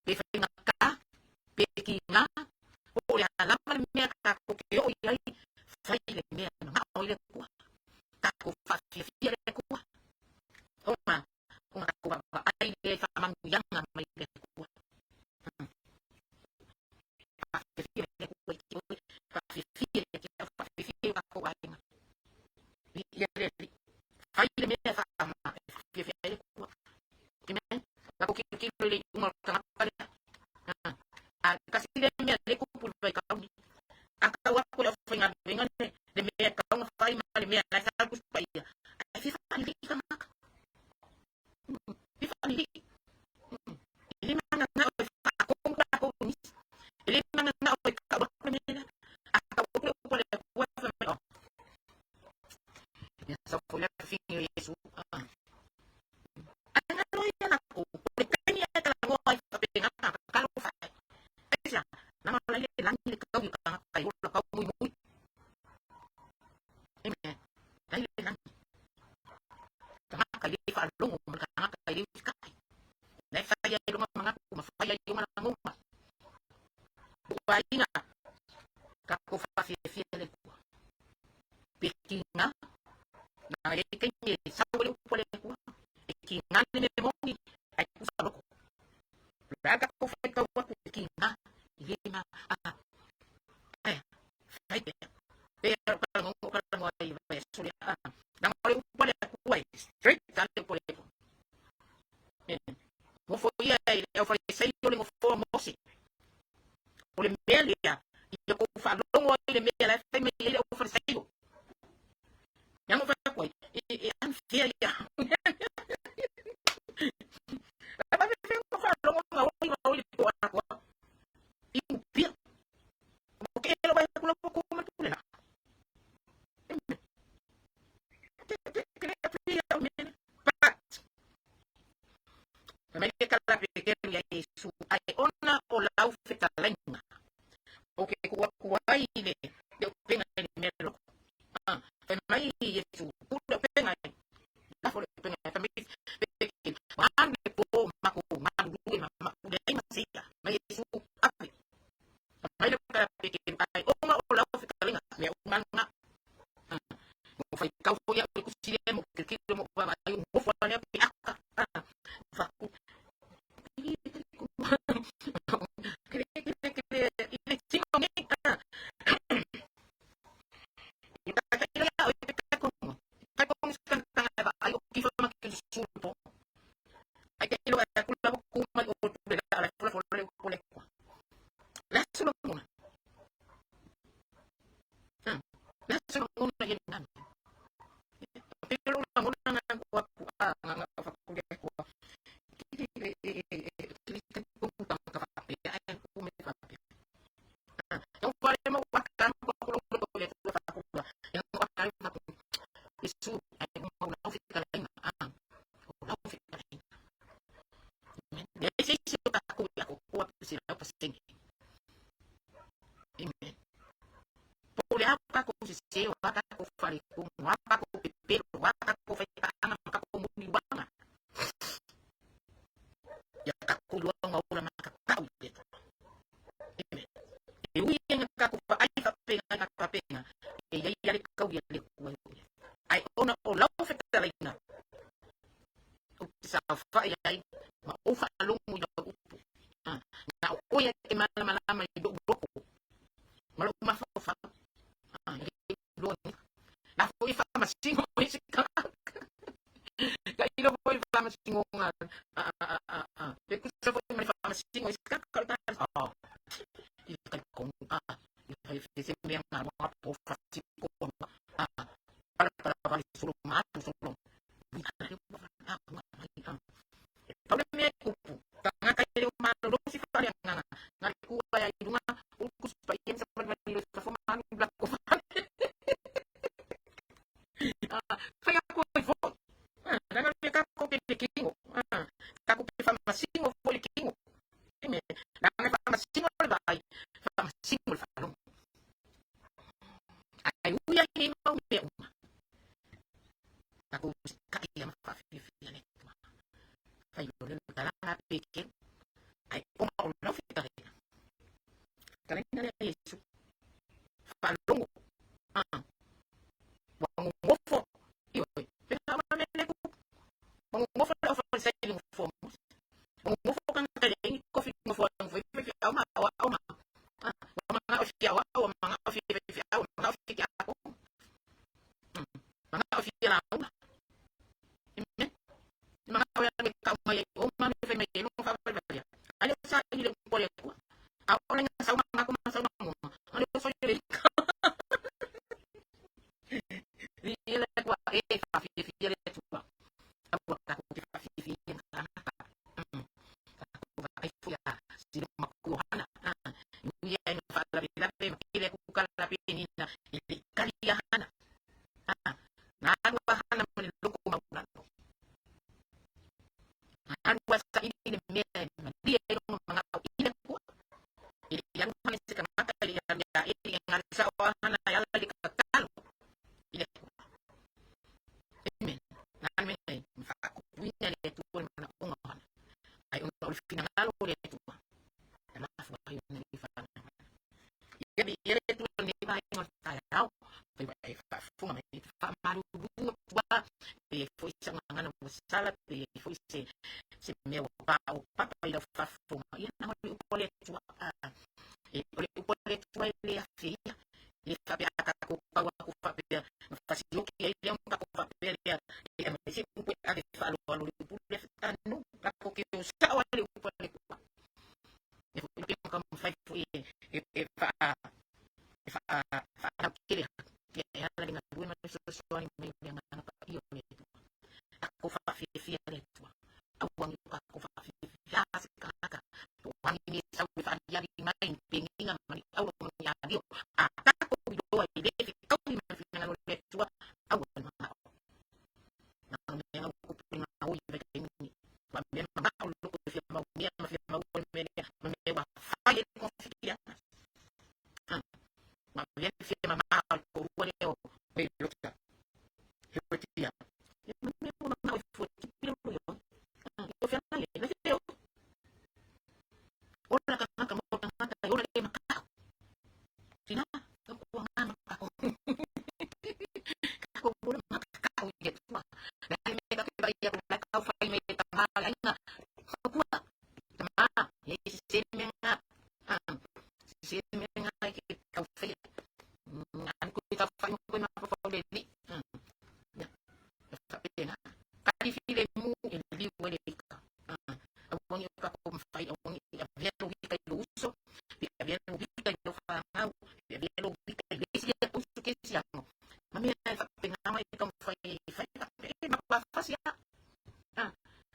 Pe faigata, pe tiga, po o le a lava le mea tatou te oo i ai, fai le mea e manao ai le Atua. Tatou faafiafia le Atua. Ona, ona tatou vaavaai lea i faamanuiaga mai le Atua. Faafiafia le Atua i te oe, faafiafia ia te au, faafiafia i o tatou aiga. Viia le Alii. Fai le mea e faafiafia ai le Atua. Amen. Tatou tilotilo i le iuga o le tagata lea. A tasi lea mea lea e tupu i le vaitaumi. mananao e tau atu le mea lea. A tau atu le upu a le Atua e fai mai, oh. Ia sau foi le fafine o Iesu. Ah. Ae galo ia latou, o le taimi e talanoa ai faapena, tatalo fae. Aisea, leaga o la e le lagi le taui o tagata e ola tau muimui. Amen. La e le lagi. Tagata e le faalogo ma le tagata e le usitai. La e fai ai lona manatu ma fai ai ona lagona. Ua aiga, tatou faafiafia le Atua. Pe tiga, na e taimi e sau ai le upu a le Atua, e tiga le mea moni, ae tusa loko. O le a tatou faitau atu e tiga, e le ma, a, ae, fai pea. Pea o talanoa, o talanoa ai vaiaso lea, a, leaga o le upu a le Atua e straight lava le upu a le Atua. Nofo ia i le aufalesaio le nofoa o Mose. O le mea lea, ia kou faalogo ai i le mea la e fai mai ai le aufalesaio. Ia mo fai atu ai, e unfair ia. Ae faafefea ona faalogo na oi na oi le po atoa. I mupia. O ke elo vai atu la po ko ma tule la. Ke ke ke le atu ia o mea. But, fai mai le kala Peteru iā Iesu, Ae ona o lau fetalaiga, ou te tuu atu ai le upega i le mea loko. Fai mai Iesu, Tuu le upega i, lafo le upega i. Fai mai Peteru, Ua alu le po matou galulue ma leai ma se i'a. Mai Iesu, Ave. Fai mai le kala Peteru, Ae ona o lau fetalaiga, mea uma lena. Mo faitau foi au i le tusi lea mo tilotilo mo vaavaai o nofo lea pe aka. Faku. Kele kele kele i le tino nei. I ka kai lea o te kai kono. Kai kono se tanga e vaai o kifa ma ki su po. Ai te ilo e kula ku mai o pule la la fula fula le pule kwa. La su lo mona. La su lo mona ye nani. Pe lo la mona nga kwa ku a nga nga fa ku le kwa. Ki ki ki ku ta ka fa pe ai ku me fa pe. Yo fale mo wa ka ko ko lo ko le fa ku la. Ya wa ka fa ku. Isu ai mo la fi ka la ah. O la fi ka la. Me se se ta ku ya ko ko se la pa se. Amen. Po le a ka ko se se o ka ko fale ko wa ka ko pepelo wa ka ko fa ka anga ka ko muni wanga. Ya ka ko luanga o la ma ka ka u le. Amen. E ui e nga ka ko fa ai fa penga nga fa penga. E ia ia le kau ia le kua. Ai ona o lau fetalaiga. O te saofai ai ma ou faalogo i lau upu. Na o oe e te malamalama i lou loko ma lou mafaufau. E le iloa nei. La foi faamasino i se tagata. Ka ilo foi faamasinoga pe tusa foi ma le faamasino i se tagata o le tagata. Oh, i le talitonu. I le se mea ngā po whatiko. Pala pala pala solo ma atu solo. Pau le mea e tupu, tagata e le o malolosi faaleagaga, na le tu ai i luga, utu paia ma savalivali i fafo ma alu i latou fale. Fai atu ai foi. Leaga le tatou te le kino. Tatou te faamasino foi le kino. Leaga e faamasino le vaai, faamasino le faalogo. Ae ui ai nei mau mea uma. Tatou usitai ma faafiafia le Atua. Fai loa le talaga a Peteru. Ae ona o lau fetalaiga. Fetalaiga lea Iesu. Faalogo. Ua nonofo. Ioe. Pe a ona mea le tupu. Ua nonofo le aufalesaio i le nofoa o Mose. Ua nonofo tagata e leai ni tofi nofo ai nofo i faifeau ma aoao ma ua manao e fia aoao, ua manao e fia faifeau, ua manao e fia tiakono. Manao e fia lauga. Amen. Manao e alu e tau mai ai o ma fai mai ai lona faavalevalea. Ai le saili le upu a le Atua. A o le sau ma ko ma sau ma mo. A le so le Viia le Atua e faafiafia le Atua. Aua tatou te faafiafia i tagata. Tatou vaai foi a silo matua Iohana. Ui e faalavelave ma tele aku tala Penina e le i kali ia Hana. Na alu a Hana ma le loto maualalo. Na alu a saili le mea e malie ai lona manao i le Atua. E le i alu Hana i se tagata, e le i alu iā Eli, e galo sao a Hana e ala i le tatalo i le Atua. Amen. Na le mea e faakupuina e le Atua le manaoga o Hana. Ai ona o le finagalo o le Atua, e mafua ai ona le fanau. Ia viia le Atua i lenei vaega o le taeao, fai ua e faafofoga mai, e te faamalulu atu lava, pe i ai foi sau gagana ua sala, pe i ai foi se mea ua paopapa i lau faafofoga, ia na o le upu a le Atua. O le upu a le Atua e le afe ia. E le faapea a tatou pau atu faapea na fasioti ai lea ona tatou faapea lea e aumai se upu e ave faaaloalo le upu lea. No, tatou te o sao ai le upu a le Atua. E foi pe taumafai foi e faalautele atu. Ia e ala i le galue ma le fesoasoani mai o le Agaga Paia o le Atua. Tatou faafiafia le Atua. Aua ne i tatou faafiafia se tagata po o a ni mea e sau e faaliali mai ni penina ma ni auro ma ni adio. A tatou iloa e le fetaui ma le finagalo o le Atua, aua le manao. Na o mea ua tupu i gaoi i vaitaimi nei. Ua mea manao le loto e fia mau mea ma fia maua le mea lea ma mea ua fai ai le togafiti leaga. Ua avea le fia mamā o le toalua lea o Ray Lota. He ua tia. Ia ma mea ua manao e fua tipi le ulu i oe. Ia o feagai ai, na te oe. Ola tagata mo tagata e ola le makao. Tina, ka kua ngā makao. Ka kua ola makao i le tua. Le ai me ka te vai a la kau whai me ta mā le ainga. Ka kua, ta mā, le se se me ngā. Se se me ngā i ke kau whai. Ngā ni koe ka whai mo koe mā whau le li. Ia, e whapena. Kari file mu e liu e le ika. Aua ne i o tatou mafai, aua ne i avea lou ika i lou uso, pe avea lou ika i lou fanau, pe avea lou ika i le isi ia uso ke isi ano. Ma mea e faapena mai e taumafai ai e fai faapea, e matua fasi lava.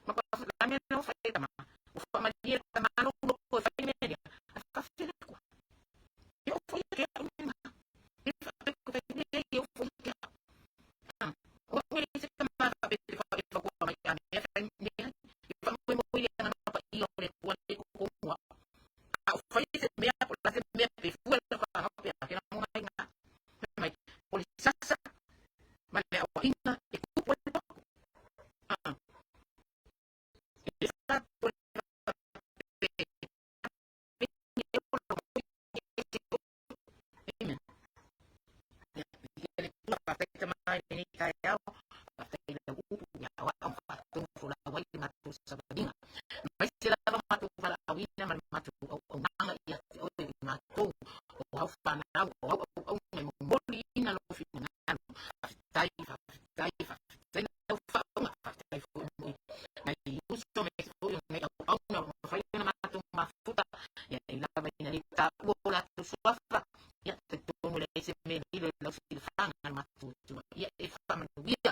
Matua fasi, la mea na ua fai e tama, ua faamalie le tama lou loto e fai le mea lea, ae faafefea le Atua. E oo foi ia te au le mea lena. E faapea ko tai lea e oo foi ia te au. O au e leai se tama faapea e fautua mai a mea fai mea ai. E faamoemoe i le agaga paia o le Atua lea i totonu o au. A o fai se mea po o le a se mea pe fua lau fanau pe a, ke lagona ai na. Fai mai, o le sasa ma le aoaiga e tupu ai le poto. E le faapea Amen. Ia, ia le Atua, faafetai tama i lenei taeao, faafetai i lau upu, ia o au faatonu folau ai le matou savaliga. Aemaise lava matou valaauina ma le matou auaunaga ia te oe i matou o au fanau, o au auauna e momoliina lou finagalo. Faafetai, faafetai, faafetai lau faauuga, faafetai foi mo nai uso aemaise foi o nai auauna o lo o mafai ona matou mafuta, ia e lava ina le taua o latou suafa, ia talitonu e leai se mea lilo i lau silafaga le matou Atua. Ia e faamanuia,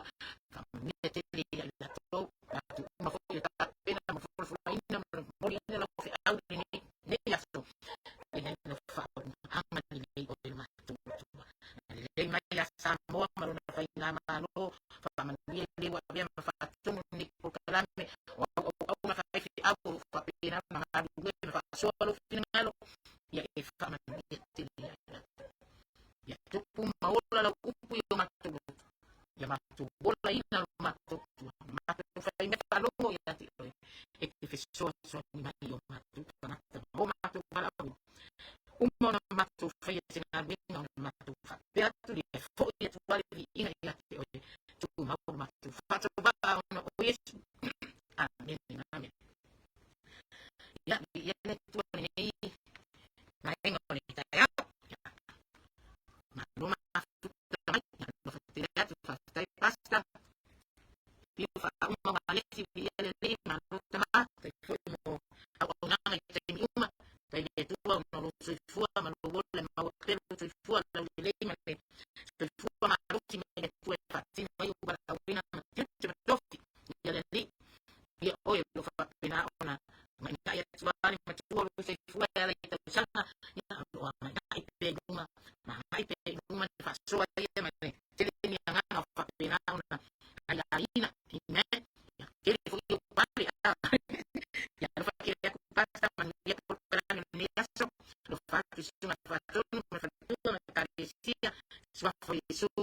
faamanuia tele ia i latou, latou uma foi e tapena ma folafolaina ma momoliina lau feau i lenei aso. Ia i ai lau faauuga agalelei oe le matou Atua. Lelei mai ia Samoa ma lona faigamalo, faamanuia i le ua avea ma faatonu lenei polokalame, o au auauna faifeau o lo o faapena ona galulue ma faasoa lou finagalo, ia e faamanuia tele ia i latou. Ia tupu ma ola lau upu i o matou loto, ia matou olaina lo matou Atua, ma matou faimea faalogo ia te oe, e te fesoasoani mai i o matou tagata ma o matou valaauina. Uma ona matou faia se galuega ona matou faapea atu lea, foi atu lava le viiga ia te oe, tumau lo matou faatauvaa ona o Iesu. Amene, amene. Ia, viia le Atua i lenei vaega o le taeao. Ia, malo mafuta mai, alofa tele atu, faafetai Pastor. Fiu faauma ualesi, viia le Alii, malo tama, faafetai foi mo auaunaga i taimi uma. Faafetai i le Atua ona o lou soifua ma lou ola e maua pea lou soifua laulelei ma le soifua malosi mai le Atua e faatino ai ou valaauina ma tiute ma tofi. Viia le Alii, viia oe o lo o faapena ona. Againagai atu lava le matua o lou soifua e ala i tausaga, ia, o lo o againagai pea i luma, ma agai pea i luma le faasoa ia ma le tele ni agaga o faapena ona aiaina. Amen. Ia, tele foi ou pale. Ia, alofa tele atu Pastor, manuia polokalame o lenei aso. Alofa atu i susuga faatonu ma le faletua ma le ekalesia, suafa o Iesu.